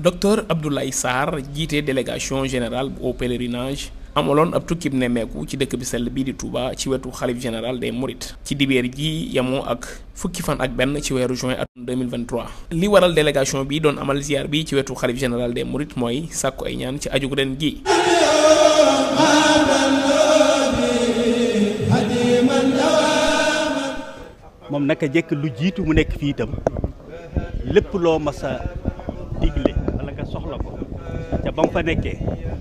docteur Abdoulaye Sarr jiite délégation générale au pèlerinage amaloon ab tukkib nemmeeku ci dëkk bi sell bii di Touba ci wetu xalif général des Mourides ci dibeer ji yamoo ak fukki fan ak benn ci weeru juin atum 2023. li waral délégation bi doon amal ziar bi ci wetu xalif général des Mourides mooy sàkku ay ñaan ci ajug ren gi. moom naka jekk lu jiitu mu nekk fii itam lépp loo mas a digle wala nga soxla ko ca ba mu fa nekkee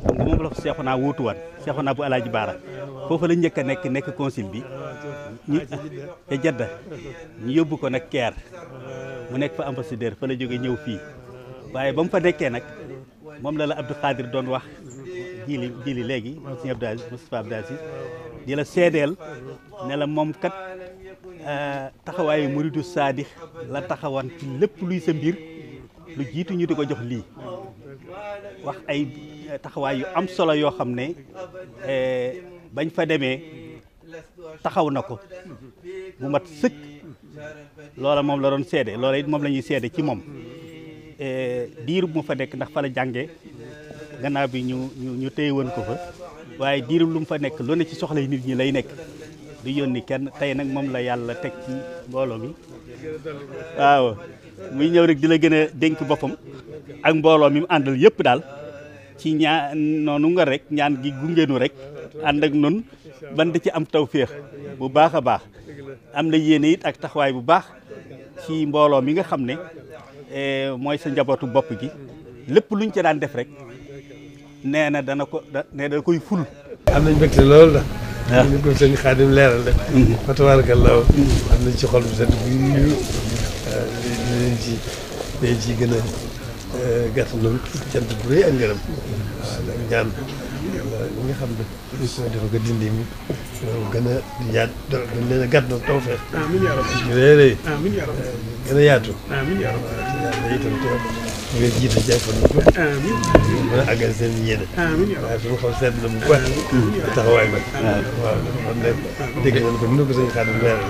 xam nga moom la fa Seexuna wuutuwaat Seexuna bu Alaaji Baara foofu la njëkk a nekk consul bi ñu ca Jadda ñu yóbbu ko nag Caire mu nekk fa ambassadeur fa la jóge ñëw fii waaye ba mu fa nekkee nag moom la Abdou Khadir doon wax jili léegi Sëñ Abdou Aziz Moustapha Abdou Aziz di la seedeel ne la moom kat taxawaayu muridu saadix la taxawan ci lépp luy sa mbir lu jiitu ñu di ko jox lii wax ay taxawaay yu am solo yoo xam ne bañ fa demee taxaw na ko bu mat sëkk loola moom la doon seede loola it moom la ñuy seede ci moom diir bu mu fa nekk ndax fa la jànge gannaaw bi ñu téye woon ko fa waaye diir lu mu fa nekk lu ne ci soxlay nit ñi lay nekk du yónni kenn tey nag moom la yàlla teg ci mbooloo mi waaw muy ñëw rek di la gën a dénk boppam ak mbooloo mi mu àndal yëpp daal ci ñaan noonu nga rek ñaan gi gungeenu rek ànd ak nun ban da ci am tawféex bu baax a baax am na yéene it ak taxawaay bu baax ci mbooloo mi nga xam ne mooy sa njabootu bopp gi lépp luñ ci daan def rek nee na dana koy ful. am nañ mbégte loolu la. waaw ñu ko sëñ Xaadim leeral rek. fa tabaarakallaahu am nañ ci xol bu set bi dinañ ci gën a gàtt loolu cant bu rëy ak ngërëm waaw nag ñaan li nga xam ne dafa ko dindi mi gën a di yaat dañ leen a gàtt nag tawfeex ñu rëy rëy gën a yaatu yàlla itam te nga jiite jàppal ñu ko mën a àggal seen yéene waaye suñu xol seet na bu baax taxawaay ba waaw xam ne dégg nañ ko ni ko sëñ Xaadim leeral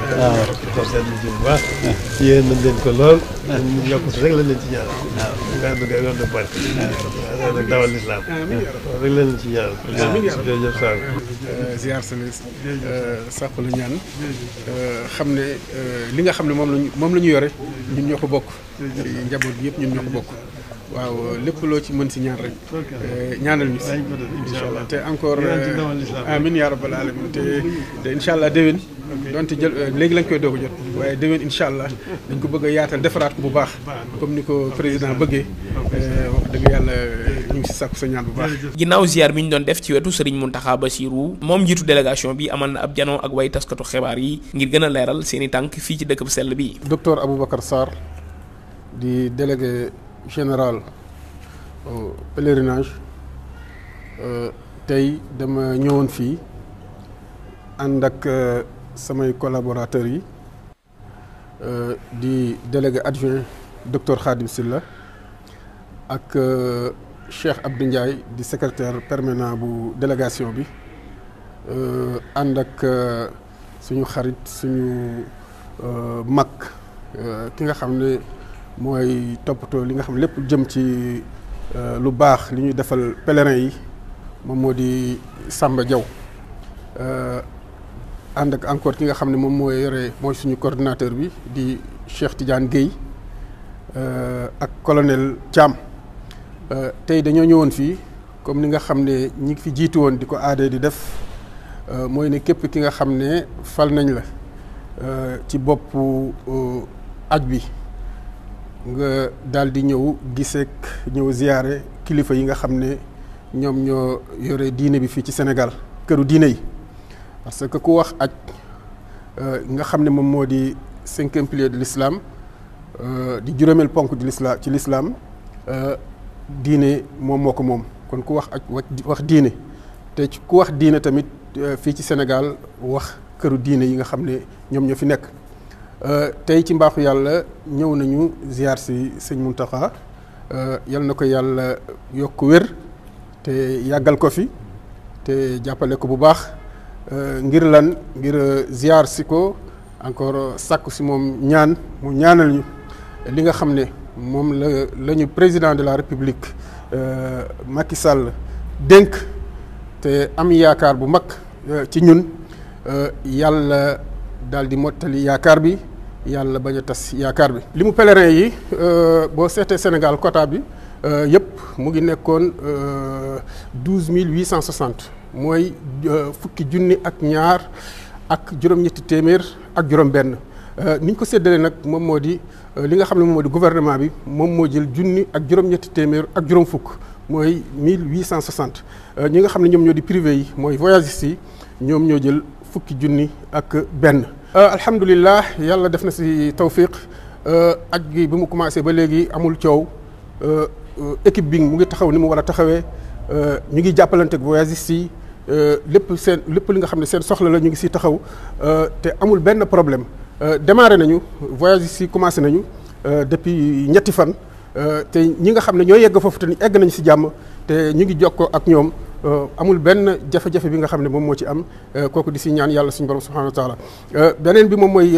xol seet na ci bu baax yéen nañ leen ko lool ñu yokkute rek lañ leen ci ñaanal nga yoon de bari nag dawal lislaam rek lañ leen ci ñaanal jërëjëf Sall ziar sa sàkku la ñaan xam ne li nga xam ne moom la ñu yore ñun ñoo ko bokk njaboot bi yëpp ñun ñoo ko bokk waaw lépp loo ci mën si ñaan rek ñaanal ñu si incha allah te encore amin yaa rabbal alamin te incha allah déwén donte jël léegi lañ koy doog a jot waaye déwén incha allah dañ ko bëgg a yaatal defaraat ko bu baax comme ni ko président bëggee wax dëgg yàlla ñu ngi si sàkku sa ñaan bu baax. ginnaaw ziar bi ñu doon def ci wetu Serigne Mountakha Bassirou moom njiitu délégation bi amal na ab janoo ak way taskatu xibaar yi ngir gën a leeral seen i tànk fii ci dëkk bu sell bi. docteur Aboubacar Sarr di délégué général au pèlerinage tey dama ñëwoon fii ànd ak samay collaborateurs yi di délégué adjoint docteur Khadim Sylla ak Cheikh Abdou Ndiaye di secrétaire permanent bu délégation bi ànd ak suñu xarit suñu mag ki nga xam ne mooy toppatoo li nga xam lépp jëm ci lu baax li ñuy defal pèlerin yi moom moo di Samba Diaw ànd ak encore ki nga xam ne moom mooy suñu coordinateur bi di Cheikh Tidiane Guèye ak colonel Thiam tey dañoo ñëwoon fii comme ni nga xam ne ñi fi jiitu woon di ko aadee di def mooy ne képp ki nga xam ne fal nañ la ci boppu aj bi nga daal di ñëw giseek ñëw ziyaare kilifa yi nga xam ne ñoom ñoo yore diine bi fii ci Sénégal këru diine yi parce que ku wax aj nga xam ne moom moo di 5e pilier de l'islam di juróomeel ponk di l'islam ci l'islam diine moom moo ko moom kon ku wax aj wax diine te ku wax diine tamit fii ci Sénégal wax këru diine yi nga xam ne ñoom ñoo fi nekk tey ci mbaaxu yàlla ñëw nañu ziar si sëñ Mountakha yal na ko yàlla yokk wér te yàggal ko fi te jàppale ko bu baax ngir lan ngir ziar si ko encore sàkku si moom ñaan mu ñaanal ñu li nga xam ne moom la ñu président de la république Macky Sall dénk te am yaakaar bu mag ci ñun yàlla daal di mottali yaakaar bi yàlla bañ a tas yaakaar bi. li mu pèlerin yi boo seetee Sénégal quota bi yëpp mu ngi nekkoon 12860 mooy fukki junni ak ñaar ak juróom-ñetti téeméer ak juróom-benn ni ñu ko séddalee nag moom moo di li nga xam ne moom moo di gouvernement bi moom moo jël junni ak juróom-ñetti téeméer ak juróom fukk mooy 1860 ñi nga xam ne ñoom ñoo di privé yi mooy voyagistes yi ñoom ñoo jël fukki junni ak benn. alhamdulilah yàlla def na si tawfiq aj gi bi mu commencé ba léegi amul coow équipe bi mu ngi taxaw ni mu war a taxawee ñu ngi jàppalante ak voyagistes yi lépp li nga xam ne seen soxla la ñu ngi siy taxaw te amul benn problème démarré nañu voyagistes yi commencé nañu depuis ñetti fan te ñi nga xam ne ñoo yegg foofu te egg nañu si jàmm te ñu ngi jokkoo ak ñoom amul benn jafe-jafe bi nga xam ne moom moo ci am kooku di si ñaan yàlla suñu borom subhanahu wa taala beneen bi moom mooy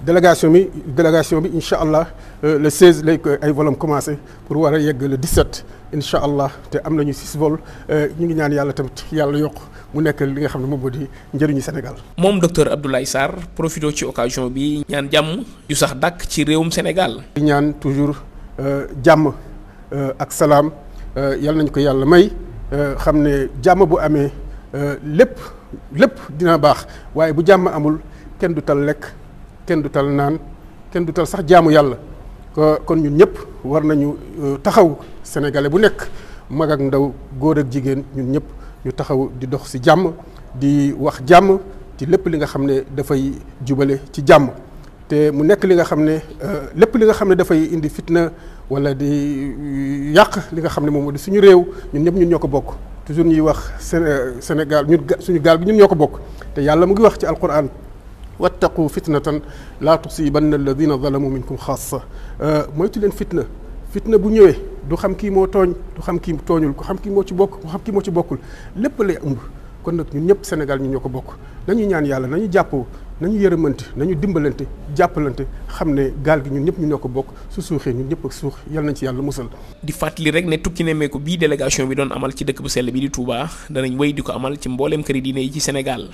délégation bi incha allah le 16 lay ay volam commencé pour war a yegg le 17 incha allah te am nañu 6 vol ñu ngi ñaan yàlla tamit yàlla yokk mu nekk li nga xam ne moom moo di njëriñu Sénégal. moom docteur Abdoulaye Sarr profité ci occasion bi ñaan jàmm yu sax dàkk ci réewum Sénégal. di ñaan toujours jàmm ak salaam yal nañu ko yàlla may xam ne jàmm bu amee lépp dina baax waaye bu jàmm amul kenn du tal lekk kenn du tal naan kenn du tal sax jaamu yàlla kon ñun ñëpp war nañu taxaw sénégalais bu nekk mag ak ndaw góor ak jigéen ñun ñëpp ñu taxaw di dox ci jàmm di wax jàmm ci lépp li nga xam ne dafay jubale ci jàmm te mu nekk li nga xam ne lépp li nga xam ne dafay indi fitna wala di yàq li nga xam ne moom moo di suñu réew ñun ñëpp ñun ñoo ko bokk toujours ñuy wax Sénégal suñu gaal gi ñun ñoo ko bokk te yàlla mu ngi wax ci alquran wattaqu fitnatan laa tusibanna alladina zalamu minkum xaassa moytu leen fitna bu ñëwee du xam kii moo tooñ du xam kii tooñul ko xam kii moo ci bokk ko xam kii moo ci bokkul lépp lay ëmb kon nag ñun ñëpp Sénégal ñun ñoo ko bokk nañu ñaan yàlla nañu jàppoo nañu yërëmante nañu dimbalante jàppalante xam ne gaal gi ñun ñëpp ñu ñoo ko bokk su suuxee ñun ñëpp ak suux yal nañ ci yàlla musal. di fàttali rek ne tukki nemmeeku bii délégation bi doon amal ci dëkk bu sell bi di Touba danañ wéy di ko amal ci mbooleem këri diine yi ci Sénégal.